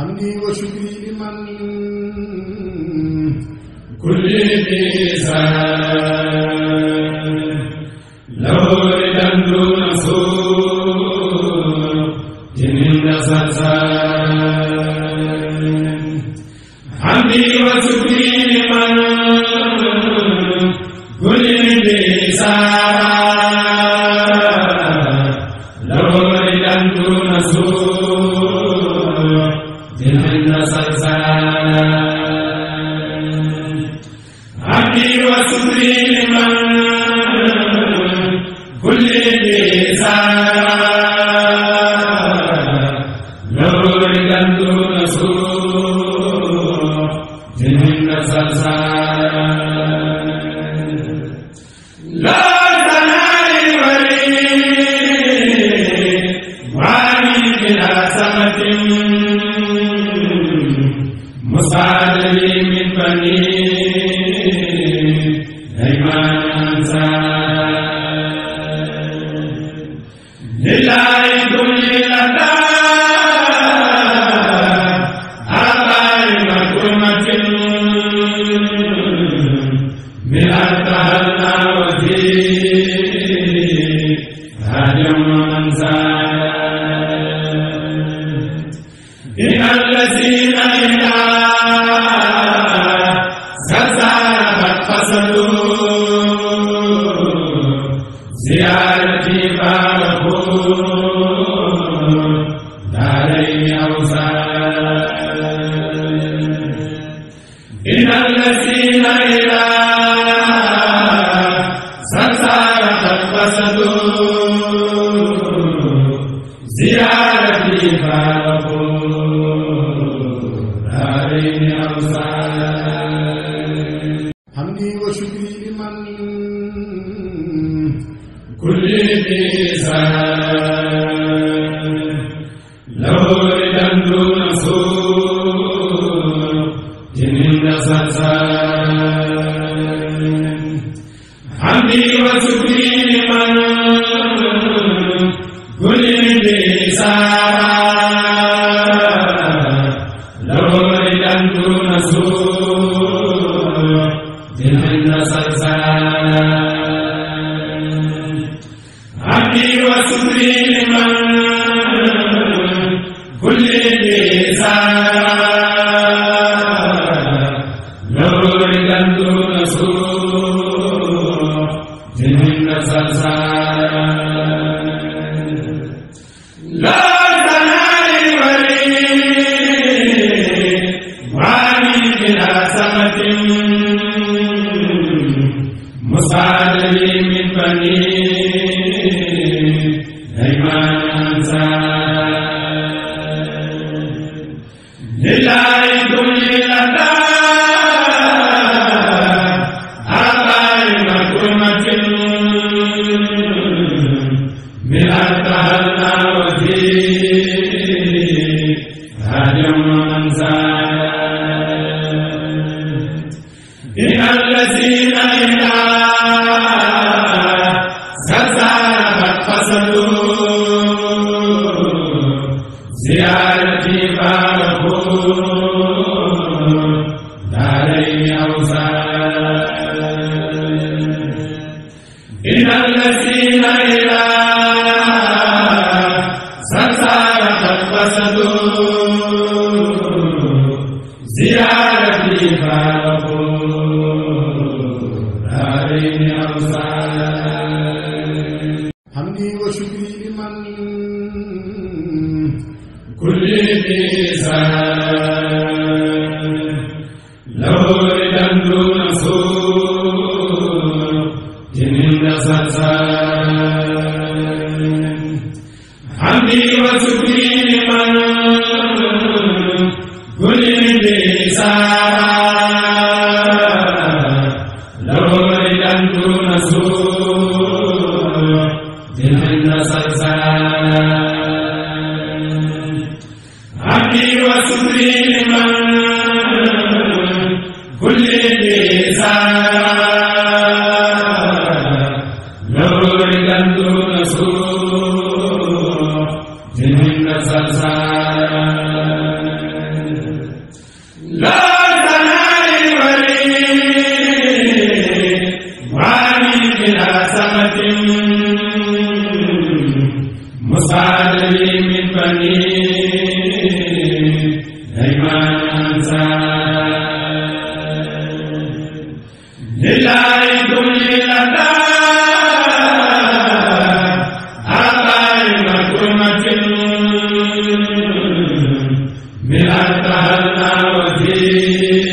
حمدي وشكري لمن كل بيسان لو ردا دون سوء جنين سلسان حمدي وشكري لمن كل بيسان لو ردا دون سوء جنين سلسان حمدي وشكري لمن كل بيسان لو ردا دون سوء جنين سلسان لا ثناء ولي وعلي بلا سمة مصادري من بني ديمان أنسان لله كل لدى أباء مكرمة من أتهلنا وفيه هاجم أنسان إن الذين إلى سزارت قصدوا زيارتي فارقوا دارين أوسان إن الذين إلى سزارت قصدوا زيارتي فارقوا دارين أوسان حمدي وشكري لمن كل بيسان لو ردا دون سوء جنين سلسان حمدي وشكري لمن كل بيسان لو ردا دون سوء جنين سلسان حمدي وشكري لمن كل بيسان لو ردا دون سوء جنين سلسان لا ثناء ولي وعلي بلا سمة مصادري من بني ديمان أنسان لله كل لدى أباء مكرمة من أتهلنا وفيه هاجم أنسان إن الذين إلى سزارت قصدوا زيارتي فارقوا دارين أوسان إن الذين إلى سزارت قصدوا زيارتي فارقوا دارين أوسان حمدي وشكري لمن كل بيسان لو ردا دون سوء جنين سلسان حمدي وشكري لمن كل بيسان لو ردا دون سوء جنين سلسان حمدي وشكري لمن كل بيسان لو ردا دون سوء جنين سلسان من أتهلنا وفيه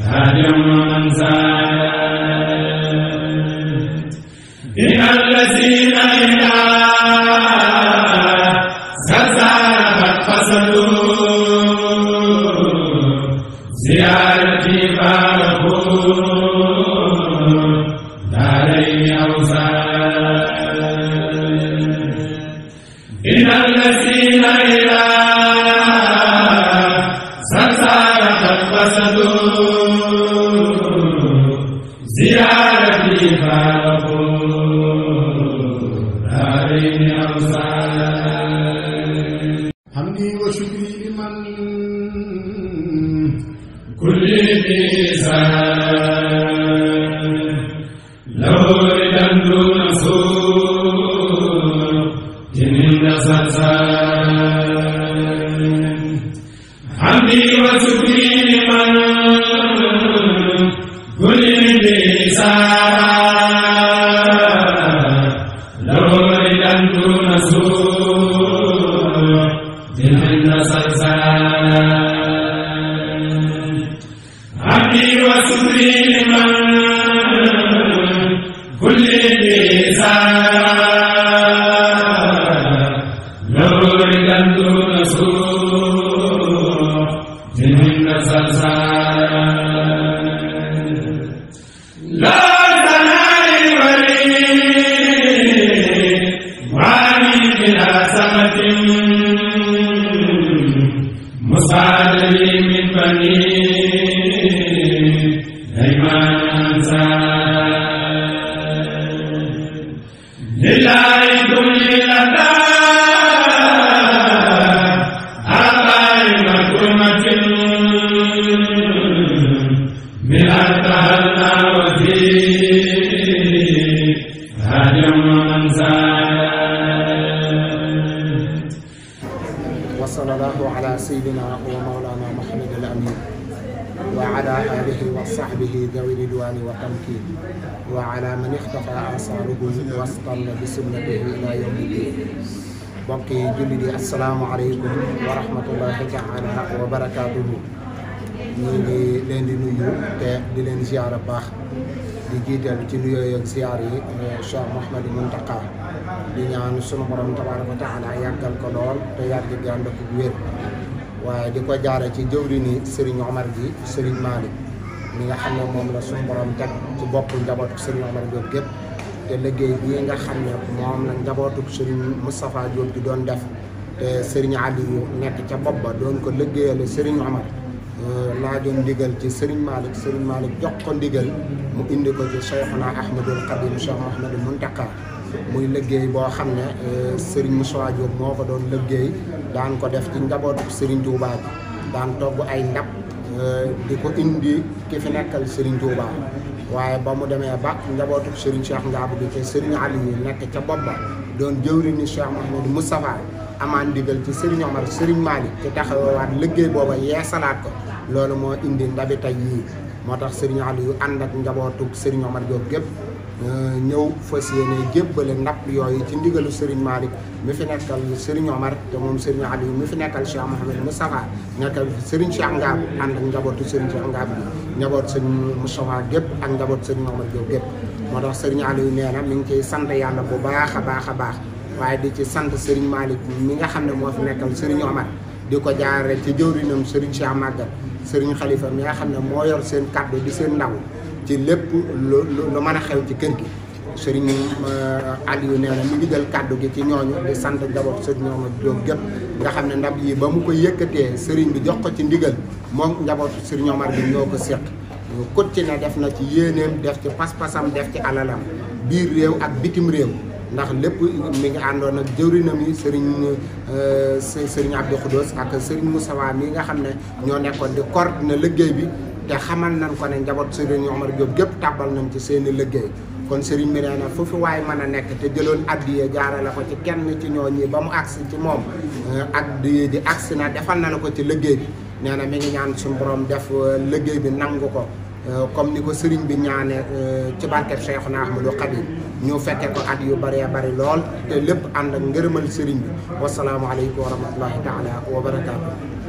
هاجم من زاد إن الذين إلى سزارت قصدوا زيارتي فارقوا دارين أوزاد إن الذين إلى سزارت قصدوا زيارتي فارقوا دارين أوزاد حمدي وشكري لمن كل ميزان لو ردا دون سوء جنين سلسان حمدي وشكري لمن كل ميزان لو ردا دون سوء جنين سلسان حمدي وشكري لمن كل ميزان لو ردا دون سوء جنين سلسان لا تنال ولي وعلي بلا سمة مساعدني من بني لله كل لدى أبائي مكرمة من أتهلنا وفيه هاجم من زاد وصلى الله على سيدنا ومولانا محمد الأمين وعلى آله وصحبه ذوي الرضوان والتمكين وعلى من اختفى آثاره واستنى بسنته إلى يوم الدين. mbokki jullit yi asalaamaaleykum wa rahmatullahi taala wa barakaatuhu. ñu ngi leen di nuyu te di leen ziar baax di jiital ci nuyoo ak ziar yi Cheikh Mouhamadou Mountakha di ñaan sunu borom tabaaraka wa taala yàggal ko lool te yàgg di ànd ak wér. waaye di ko jaare ci jëwriñi Serigne Omar ji Serigne Malick mi nga xam ne moom la suñu borom teg ci boppu njabootu Serigne Omar Diop gépp te liggéey bii nga xam ne moom la njabootu Serigne Moustapha Diop di doon def te Serigne Aliou nekk ca bopp ba doon ko liggéeyale Serigne Omar laa doon ndigal ci Serigne Malick jox ko ndigal mu indi ko ci Cheikhuna Ahmadul Khadim Cheikh Mouhamadou Mountakha muy liggéey boo xam ne Serigne Moustapha Diop moo ko doon liggéey daan ko def ci njabootu Serigne Touba bi daan togg ay ndab di ko indi ki fi nekkal Serigne Touba waaye ba mu demee ba njabootu Serigne Cheikh Ngabou bi te Serigne Aliou nekk ca bopp ba doon jëwriñu Cheikh Mouhamadou Moustapha amaan ndigal ci Serigne Omar Serigne Malick ci taxawaat liggéey booba yeesalaat ko loolu moo indi ndabi tey yii moo tax Serigne Aliou ànd ak njabootu Serigne Omar Diop gépp ñëw fas yéene jébbale ndab yooyu ci ndigalu Serigne Malick mi fi nekkal Serigne Omar te moom Serigne Aliou mi fi nekkal Cheikh Mouhamadou Moustapha nekkal Serigne Cheikh Ngabou ànd ak njabootu Serigne Cheikh Ngabou bi njaboot Serigne Moustapha gépp ak njaboot Serigne Omar Diop gépp moo tax Serigne Aliou nee na mi ngi ciy sant yàlla bu baax a baax a baax waaye di ci sant Serigne Malick mi nga xam ne moo fi nekkal Serigne Omar di ko jaaree ci jëwriñam Serigne Cheikh Maguette Serigne Khalifa mi nga xam ne moo yor seen kàddu di seen ndaw ci lépp lu mën a xew ci kër gi Serigne Aliou nee na mi ngi jël kàddu gi ci ñooñu di sant njaboot Serigne Omar Diop gépp nga xam ne ndab yi ba mu ko yëkkatee Serigne bi jox ko ci ndigal moom njabootu Serigne Omar bi ñoo ko séq kut ci ne def na ci yéeneem def ci pas-pasam def ci alalam biir réew ak bitim réew ndax lépp mi ngi àndoon ak jëwrinam yi Serigne Abdou Khoudoss ak Serigne Moustapha mi nga xam ne ñoo nekkoon di coordonner liggéey bi te xamal nañ ko ne njaboot Serigne Omar Diop gépp tàbbal nañ ci seeni liggéey kon Serigne bi nee na foofu waaye mën a nekk te jëloon addiye jaarale ko ci kenn ci ñooñi ba mu agsi ci moom addiye di agsi na defal na la ko ci liggéey bi nee na mi ngi ñaan suñu borom def liggéey bi nangu ko comme ni ko sëriñ bi ñaane ci barkeb Cheikhuna Ahmadou Khadim ñu fekke ko at yu bëree bëri lool te lépp ànd ak ngërëmal sëriñ bi wasalaamu aleykum wa rahmatullahi taala wa barakaatu